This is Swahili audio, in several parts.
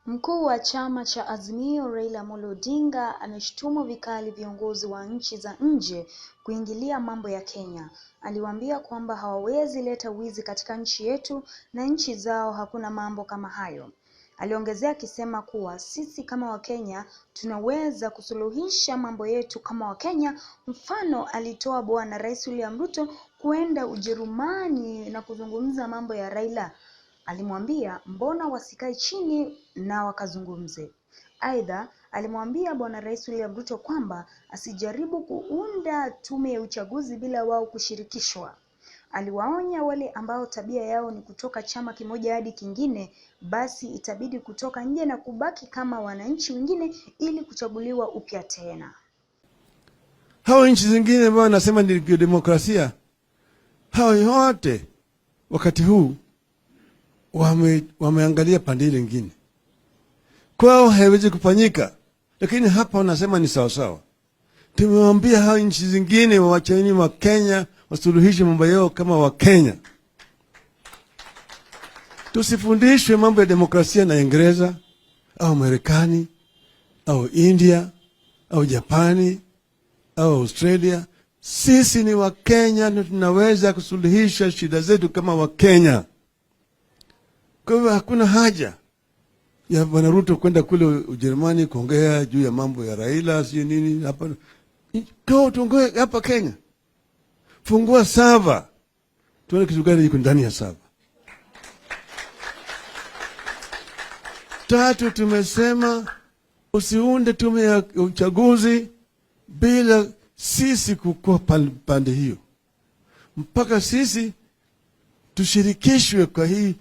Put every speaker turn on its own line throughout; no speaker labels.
Mkuu wa chama cha Azimio Raila Amolo Odinga ameshutumu vikali viongozi wa nchi za nje kuingilia mambo ya Kenya. Aliwaambia kwamba hawawezi leta wizi katika nchi yetu na nchi zao hakuna mambo kama hayo. Aliongezea akisema kuwa sisi kama Wakenya tunaweza kusuluhisha mambo yetu kama Wakenya. Mfano alitoa Bwana Rais William Ruto kuenda Ujerumani na kuzungumza mambo ya Raila. Alimwambia mbona wasikae chini na wakazungumze. Aidha, alimwambia Bwana Rais William Ruto kwamba asijaribu kuunda tume ya uchaguzi bila wao kushirikishwa. Aliwaonya wale ambao tabia yao ni kutoka chama kimoja hadi kingine, basi itabidi kutoka nje na kubaki kama wananchi wengine ili kuchaguliwa upya tena.
Hao nchi zingine ambao wanasema ni demokrasia, hao yote wakati huu wameangalia pande ile nyingine, kwao haiwezi kufanyika, lakini hapa wanasema ni sawasawa. Tumewambia hao nchi zingine wawacheni wa Kenya wasuluhishe mambo yao kama Wakenya. Tusifundishwe mambo ya demokrasia na Uingereza au Marekani au India au Japani au Australia. Sisi ni Wakenya na tunaweza kusuluhisha shida zetu kama Wakenya. Kwa hivyo hakuna haja ya Bwana Ruto kwenda kule Ujerumani kuongea juu ya mambo ya Raila sio nini hapa. Kwa tuongee hapa Kenya. Fungua sava, tuone kitu gani iko ndani ya sava. Tatu, tumesema usiunde tume ya uchaguzi bila sisi kukua pande hiyo, mpaka sisi tushirikishwe kwa hii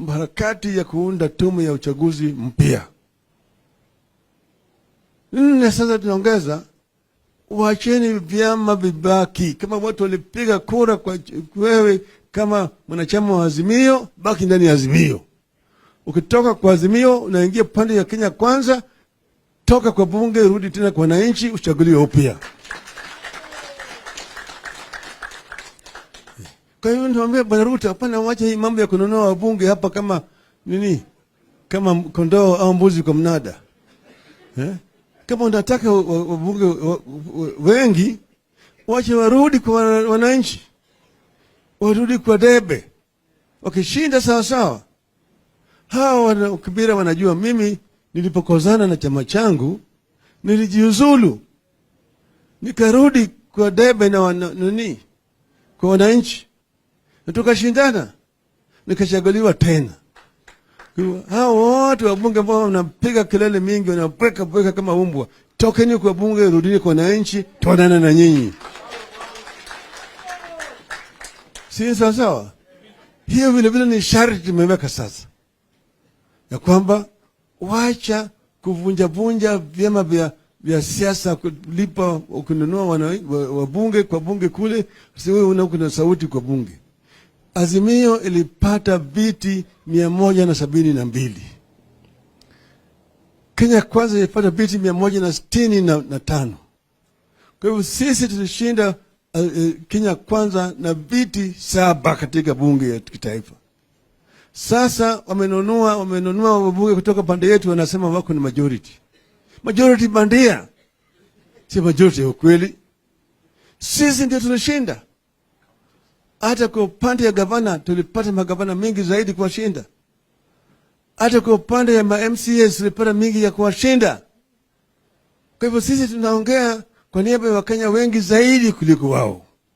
harakati ya kuunda tume ya uchaguzi mpya. Nne, sasa tunaongeza wacheni vyama vibaki. Kama watu walipiga kura kwa wewe kama mwanachama wa Azimio, baki ndani ya Azimio. Ukitoka kwa Azimio unaingia pande ya Kenya Kwanza, toka kwa bunge, rudi tena kwa wananchi, uchaguliwe upya. Kwa hiyo niwaambia Bwana Ruto, hapana, wacha hii mambo ya kununua wabunge hapa kama nini, kama kondoo au mbuzi kwa mnada eh? Kama unataka wabunge wengi, wache warudi kwa wananchi, warudi kwa debe. Wakishinda sawa sawa. Hawa wana wanajua mimi nilipokozana na chama changu nilijiuzulu, nikarudi kwa debe na nini, kwa wananchi, na tukashindana, nikachaguliwa tena. Hao wote wabunge ambao wanapiga kelele mingi, wanapweka pweka kama umbwa, tokeni kwa bunge, rudini kwa wananchi, tuonane na nyinyi. Si sawa sawa? Hiyo vile vile ni sharti tumeweka sasa, ya kwamba wacha kuvunja vunja vyama vya siasa, kulipa kununua wabunge kwa bunge kule, si wewe una kuna sauti kwa bunge. Azimio ilipata viti 172. Kenya Kwanza ilipata viti 165. Kwa hivyo sisi tulishinda Kenya Kwanza na viti 7 katika bunge ya kitaifa. Sasa wamenunua wabunge kutoka pande yetu, wanasema wako ni majority. Majority bandia, si majority ya ukweli. Sisi ndio tulishinda. Hata kwa upande ya gavana tulipata magavana mingi zaidi kuwashinda. Hata kwa upande ya ma MCAs tulipata mingi ya kuwashinda. Kwa hivyo sisi tunaongea kwa niaba ya Wakenya wengi zaidi kuliko wao.